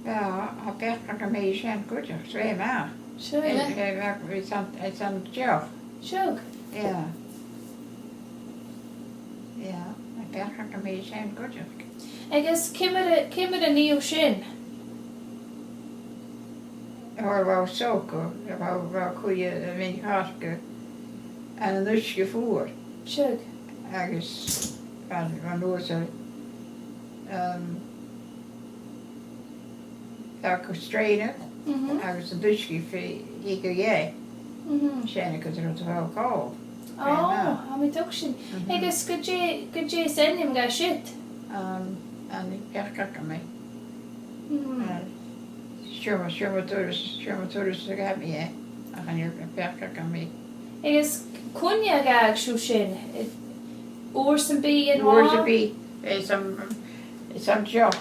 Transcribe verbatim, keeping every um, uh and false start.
Tha, tha beachd agam air sin cuideachd, 's e math. Sure, yeah. Is ann, is ann deoch. Sure. Yeah. Yeah, tha beachd agam air sin cuideachd. Agus ciamar a, ciamar a nì thu sin? Uill, bha socadh, bha, bha cuideachd a' mhìn-choirce ann an uisge fuar. Sure. Agus bha, bha an uair sin, um, bha e gu strèanadh, mhm, agus an t-uisge a' fighe gu deas. Mhm. Sin agad rud a bha còir. Ò, tha mi a' tuigsinn. Mhm. Agus gu dè, gu dè as ainm a ghabh siud? Um, chan eil beachd agam air. Hmm. Uh, seo, seo mo thuras, seo mo thuras a ghabh mi e, ach chan eil beachd agam air. Agus cuin a ghabh sibh sin? Eh, uair sam bith an latha? Uair sam bith, eh, 's ann, 's ann deoch.